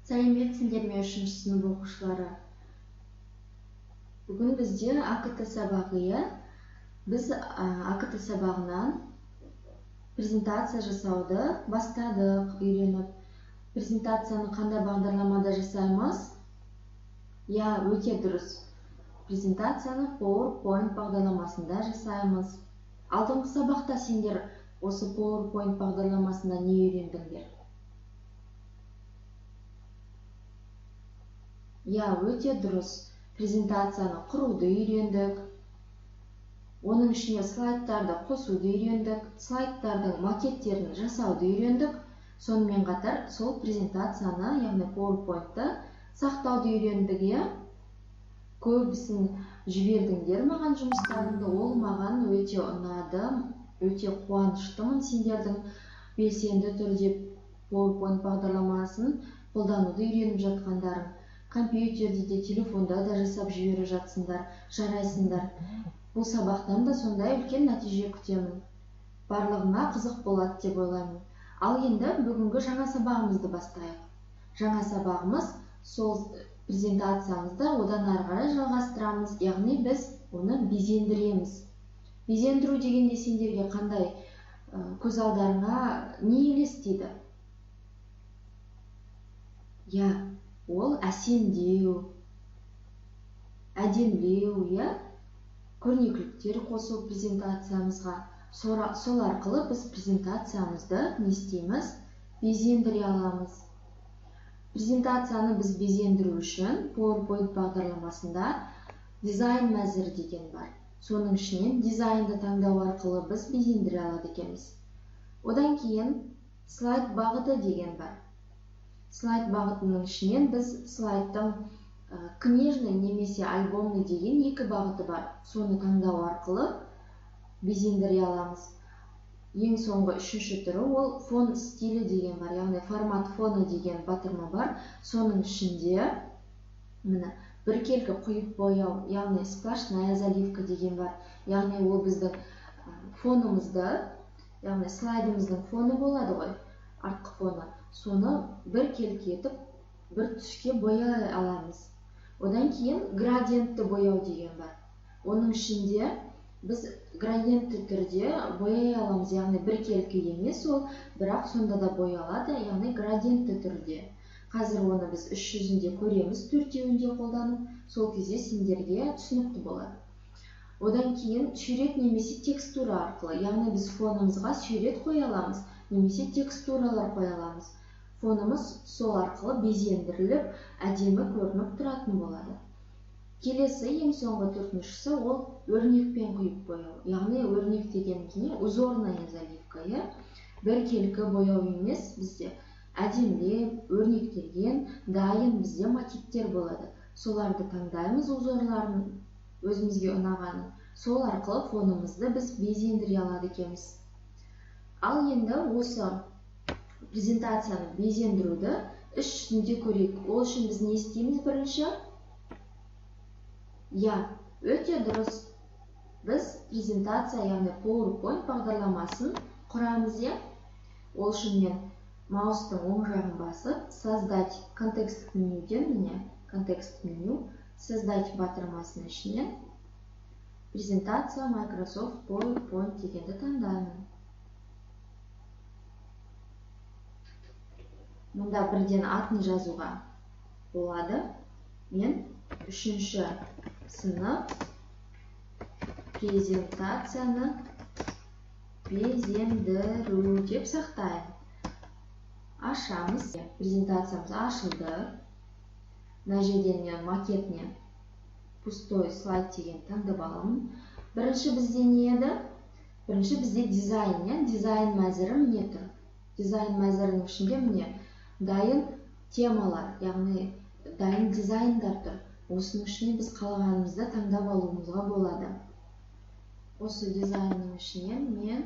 Сәлеметсіңдер ме, үшінші сынып оқушылары? Бүгін бізде АКТ сабағы, иә? Біз АКТ сабағынан презентация жасауды бастадық, үйреніп. Презентацияны қандай бағдарламада жасаймыз? Иә, өте дұрыс. Презентацияны PowerPoint бағдарламасында жасаймыз. Алдыңғы сабақта сендер осы PowerPoint бағдарламасында не үйрендіңдер? Иә, өте дұрыс. Презентацияны құруды үйрендік. Оның ішіне слайдтарды қосуды үйрендік, слайдтардың макеттерін жасауды үйрендік. Сонымен қатар сол презентацияны, яғни PowerPoint-ты сақтауды үйрендік, иә? Көбісін жібердіңдер маған жұмыстарыңды, ол маған өте ұнады, өте қуаныштымын сендердің белсенді түрде PowerPoint бағдарламасын қолдануды үйреніп жатқандарың. Компьютерде де, телефонда да жасап жіберіп жатсыңдар, жарайсыңдар. Бұл сабақтан да сондай үлкен нәтиже күтемін. Барлығыңа қызық болады деп ойлаймын. Ал енді бүгінгі жаңа сабағымызды бастайық. Жаңа сабағымыз сол презентациямызды одан ары қарай жалғастырамыз, яғни біз оны безендіреміз. Безендіру дегенде сендерге қандай көз алдарыңа не елестейді? Иә, ол әсемдеу, әдемілеу, иә? Көрнекіліктер қосу презентациямызға. Сол арқылы біз презентациямызды не істейміз? Безендіре аламыз. Презентацияны біз безендіру үшін PowerPoint бағдарламасында дизайн мәзірі деген бар. Соның ішінен дизайнды таңдау арқылы біз безендіре алады екенбіз. Одан кейін слайд бағыты деген бар. Слайд бағытының ішінен біз слайдтың книжный немесе альбомный деген екі бағыты бар. Соны таңдау арқылы безендіре аламыз. Ең соңғы үшінші түрі ол фон стилі деген бар, яғни формат фоны деген батырма бар. Соның ішінде міне біркелкі құйып бояу, яғни сплошная заливка деген бар. Яғни ол біздің фонымызды, яғни слайдымыздың фоны болады ғой, артқы фоны. Соны біркелкі етіп бір түске бояй аламыз. Одан кейін градиентті бояу деген бар. Оның ішінде біз градиентті түрде бояй аламыз, яғни біркелкі емес ол, бірақ сонда да боялады, яғни градиентті түрде. Қазір оны біз іс жүзінде көреміз, төртеуінде қолданып, сол кезде сендерге түсінікті болады. Одан кейін сурет немесе текстура арқылы, яғни біз фонымызға сурет қоя аламыз, немесе текстуралар қоя аламыз. Фонымыз сол арқылы безендіріліп, әдемі көрініп тұратын болады. Келесі ең соңғы төртіншісі ол өрнекпен құйып бояу. Яғни өрнек дегеніміз не? Узорная заливка, иә? Біркелкі бояу емес, бізде әдемілеп, өрнектелген, дайын бізде макеттер болады. Соларды таңдаймыз, узорларын өзімізге ұнағанын. Сол арқылы фонымызды біз безендіре алады екенбіз. Ал енді осы презентацияны безендіруді іс жүзінде көрейік. Ол үшін біз не істейміз бірінші? Иә, өте дұрыс. Біз презентация, яғни PowerPoint бағдарламасын құрамыз, иә? Ол үшін мен маустың оң жағын басып, создать контекст менюден, міне, контекст меню, создать батырмасының ішінен презентация Microsoft PowerPoint дегенді таңдаймын. Мұнда бірден атын жазуға болады. Мен үшінші сынып презентацияны безендіру деп сақтаймын. Ашамыз. Презентациямыз ашылды. Мына жерден мен макетіне пустой слайд деген таңдап аламын. Бірінші бізде не еді? Бірінші бізде дизайн, иә? Дизайн мәзірі міне тұр. Дизайн мәзірінің ішінде міне дайын темалар, яғни дайын дизайндар тұр. Осының ішінен біз қалағанымызды таңдап алуымызға болады. Осы дизайнның ішінен мен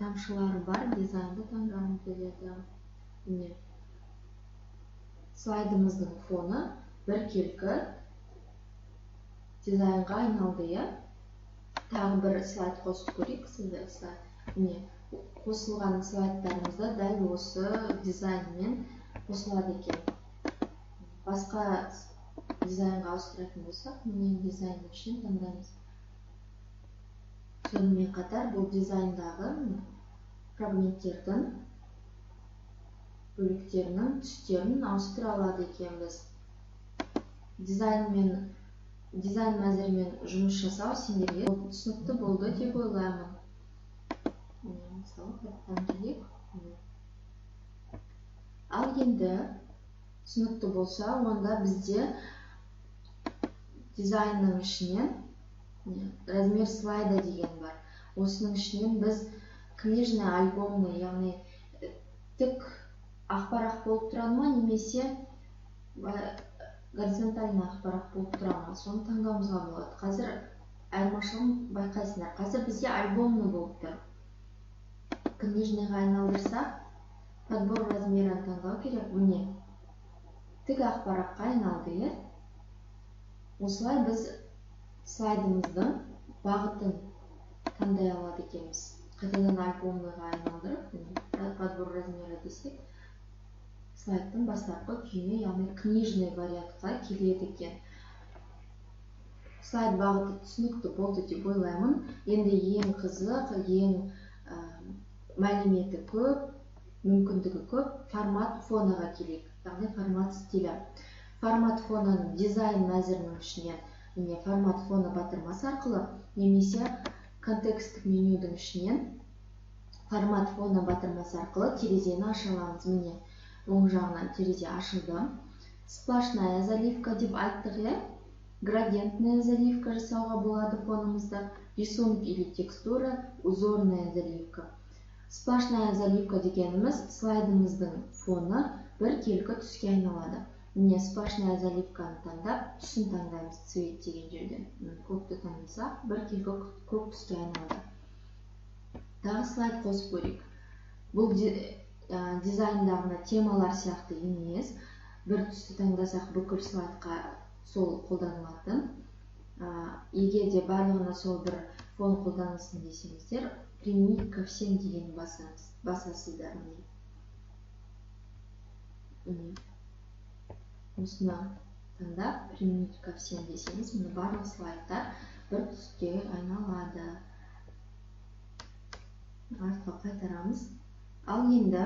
тамшылары бар дизайнды таңдағым келеді. Міне слайдымыздың фоны біркелкі дизайнға айналды, иә? Тағы бір слайд қосып көрейік. Слайд. Міне қосылған слайдтарымызда дәл осы дизайнмен қосылады екен. Басқа дизайнға ауыстыратын болсақ, міне дизайнның ішінен таңдаймыз. Сонымен қатар бұл дизайндағы фрагменттердің бөліктерінің түстерін ауыстыра алады екенбіз. Дизайн мәзірімен жұмыс жасау сендерге түсінікті болды деп ойлаймын. Мысалы, қайтадан келейік. Ал енді түсінікті болса, онда бізде дизайнның ішінен размер слайда деген бар. Осының ішінен біз книжный, альбомный, яғни тік ақпарат болып тұрады ма, немесе горизонтальный ақпарат болып тұра ма, соны таңдауымызға болады. Қазір айырмашылығын байқайсыңдар. Қазір бізде альбомный болып тұр. Книжныйға айналдырсақ, подбор размерін таңдау керек. Міне, тік ақпаратқа айналды, иә? Осылай біз слайдымыздың бағытын таңдай алады екенбіз. Қайтадан альбомныйға айналдырып, подбор размері десек, слайдтың бастапқы күйіне, яғни книжный вариантқа келеді екен. Слайд бағыты түсінікті болды деп ойлаймын. Енді ең қызық, ең мәліметі көп, мүмкіндігі көп формат фонаға келейік, яғни формат стилі. Формат фонаның дизайн мәзірінің ішінен, міне, формат фона батырмасы арқылы, немесе контексттік менюдің ішінен формат фона батырмасы арқылы терезені аша аламыз. Міне, оң жағынан терезе ашылды. Сплошная заливка деп айттық, иә? Градиентная заливка жасауға болады фонымызда. Рисунок или текстура, узорная заливка. Сплошная заливка дегеніміз слайдымыздың фоны біркелкі түске айналады. Міне, сплошная заливканы таңдап, түсін таңдаймыз, цвет деген жерден. Көкті таңдасақ, біркелкі көк түске айналады. Тағы слайд қосып көрейік. Бұл дизайндағы темалар сияқты емес. Бір түсті таңдасақ, бүкіл слайдқа сол қолданылатын. Егер де барлығына сол бір фон қолданылсын десеңіздер, применить ко всем деген басасыздар. Міне. Осыны таңдап, применить ко всем десеңіз, міне, барлық слайдтар бір түске айналады. Артқа қайтарамыз. Ал енді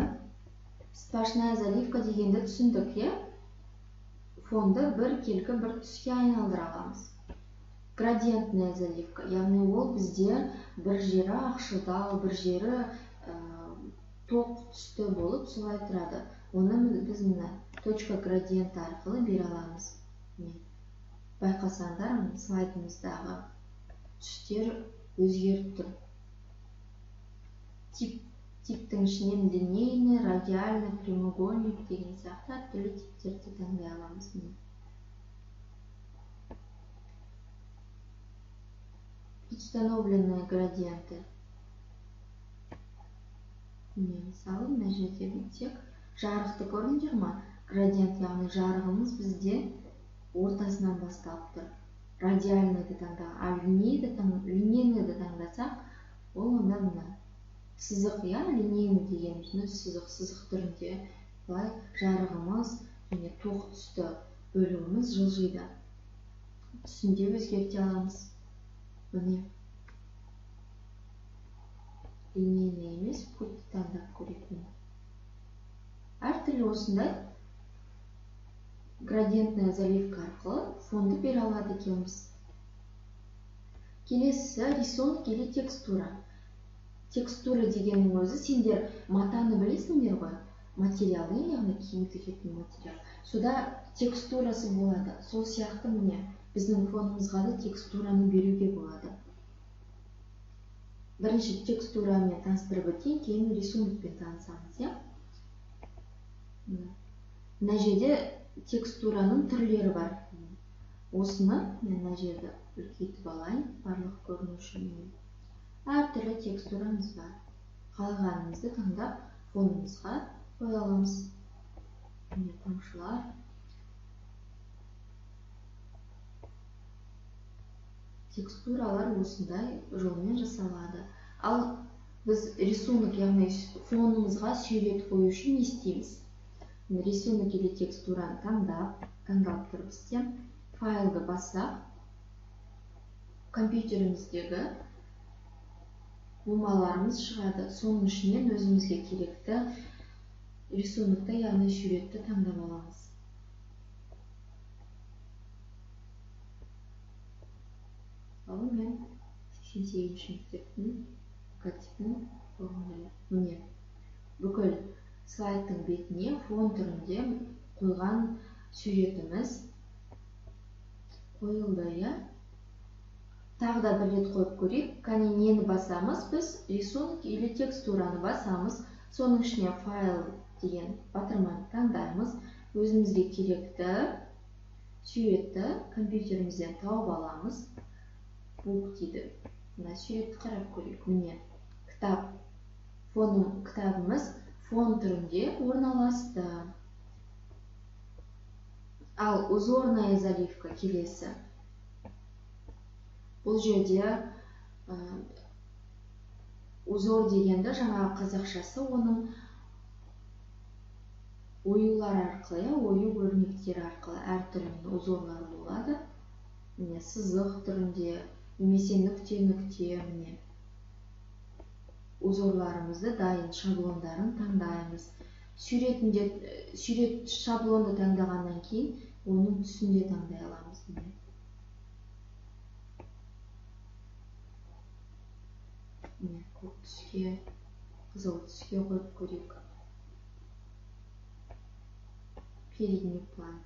сплошная заливка дегенді түсіндік, иә? Фонды біркелкі бір түске айналдыра аламыз. Градиентная заливка, яғни ол бізде бір жері ақшылдау, бір жері тоқ түсті болып солай тұрады. Оны біз мына точка градиента арқылы бере аламыз. Міне, байқасаңдар, слайдымыздағы түстер өзгеріп тұр. Типтің ішінен линейный, радиальный, прямоугольник деген сияқты әртүрлі типтерді таңдай аламыз. Міне. Предустановленные градиенты. Міне, мысалы, мына жерде бүйтсек, жарықты көрдіңдер ма? Градиент, яғни жарығымыз бізде ортасынан басталып тұр. Радиальныйды таңдау, ал линейныйды таңдасақ, ол онда мына сызық, иә, линейный дегеніміз сызық, сызық түрінде былай жарығымыз және тоқ түсті бөлігіміз жылжиды. Түсін де өзгерте аламыз. Міне, линейный емес, пультті таңдап көрейік. Әртүрлі осындай градиентная заливка арқылы фонды бере алады екенбіз. Келесісі рисунок или текстура. Текстура дегеннің өзі, сендер матаны білесіңдер ғой, материалы, яғни киім тігетін материал. Сода текстурасы болады. Сол сияқты міне біздің фонымызға да текстураны беруге болады. Бірінші текстурамен таныстырып өтейін, кейін рисунокпен танысамыз, иә? Мына жерде текстураның түрлері бар. Осыны мен мына жерді үлкейтіп алайын, барлық көріну үшін. Әртүрлі текстурамыз бар. Қалағанымызды таңдап фонымызға қоя аламыз. Міне, тамшылар. Текстуралар осындай жолмен жасалады. Ал біз рисунок, яғни фонымызға сурет қою үшін не істейміз? Рисунок или текстураны таңдап, таңдалып тұр бізде. Файлды бассақ, компьютеріміздегі бумаларымыз шығады. Соның ішінен өзімізге керекті рисунокты, яғни суретті таңдап аламыз. Ал мен 88-ші мектептің логотипін қойғым келеді. Міне, бүкіл слайдтың бетіне фон түрінде қойған суретіміз қойылды, иә? Тағы да бір рет қойып көрейік. Кәне, нені басамыз? Біз рисунок или текстураны басамыз. Соның ішіне файл деген батырманы таңдаймыз. Өзімізге керекті суретті компьютерімізден тауып аламыз. Бук дейді. Мына суретті қарап көрейік. Міне, кітап. Фоным, кітабымыз фон түрінде орналасты. Ал узорная заливка келесі. Бұл жерде узор дегенді жаңа қазақшасы оның оюлар арқылы, ою өрнектері арқылы әртүрлі узорлар болады. Міне, сызық түрінде немесе нүкте-нүкте, міне. Узорларымызды дайын шаблондарын таңдаймыз. Сурет шаблонды таңдағаннан кейін оның түсін де таңдай аламыз. Міне. Міне, көк түске, қызыл түске қойып көрейік. Передний план.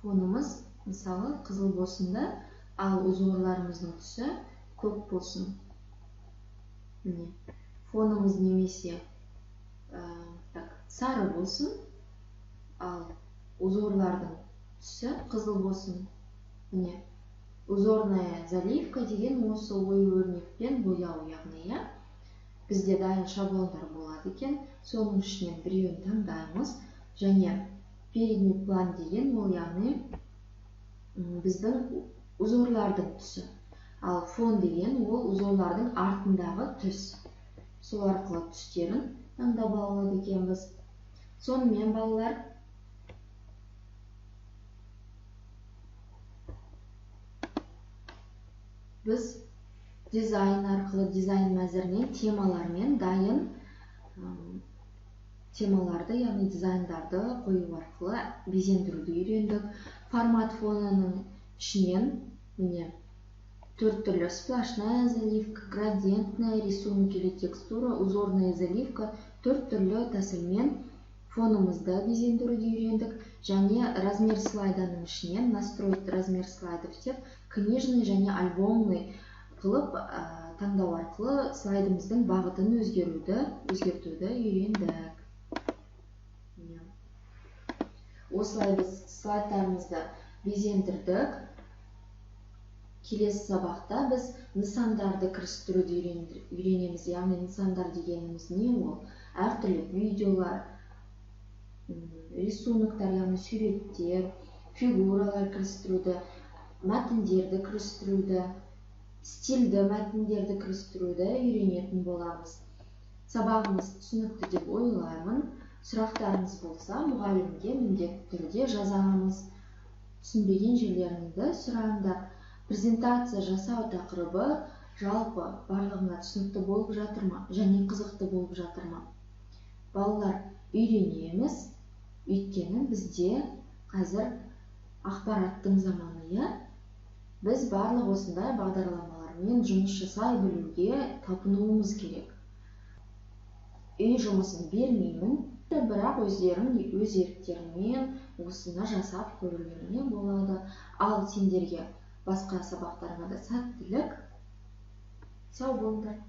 Фонымыз, мысалы, қызыл болсын да, ал узорларымыздың түсі көк болсын. Міне, фонымыз немесе сары болсын, ал узорлардың түсі қызыл болсын. Міне, узорная заливка деген осы ою өрнекпен бояу, яғни, иә? Бізде дайын шаблондар болады екен, соның ішінен біреуін таңдаймыз. Және передний план деген ол, яғни, біздің узорлардың түсі. Ал фон деген ол узорлардың артындағы түс. Сол арқылы түстерін таңдап алады екенбіз. Сонымен, балалар, біз дизайн арқылы, дизайн мәзірінен темалармен дайын темаларды, яғни дизайндарды қою арқылы безендіруді үйрендік. Формат фонының ішінен міне төрт түрлі: сплошная заливка, градиентная, рисунок или текстура, узорная заливка, төрт түрлі тәсілмен фонымызды безендіруді үйрендік. Және размер слайданың ішінен настроить размер слайдов деп книжный және альбомный қылып таңдау арқылы слайдымыздың бағытын өзгертуді үйрендік. Осылай біз слайдтарымызды безендірдік. Келесі сабақта біз нысандарды кірістіруді үйренеміз. Яғни нысандар дегеніміз не ол? Әртүрлі видеолар, рисуноктар, яғни суреттер, фигуралар кірістіруді, мәтіндерді кірістіруді, стильді мәтіндерді кірістіруді үйренетін боламыз. Сабағымыз түсінікті деп ойлаймын. Сұрақтарыңыз болса, мұғалімге міндетті түрде жазамыз. Түсінбеген жерлеріңізді сұраңдар. Презентация жасау тақырыбы жалпы барлығына түсінікті болып жатыр ма және қызықты болып жатыр ма? Балалар, үйренеміз, өйткені бізде қазір ақпараттың заманы, иә? Біз барлық осындай бағдарламалармен жұмыс жасай білуге талпынуымыз керек. Үй жұмысын бермеймін, бірақ өздерің өз еріктерімен осыны жасап көрулеріне болады. Ал сендерге басқа сабақтарыңа да сәттілік. Сау болыңдар.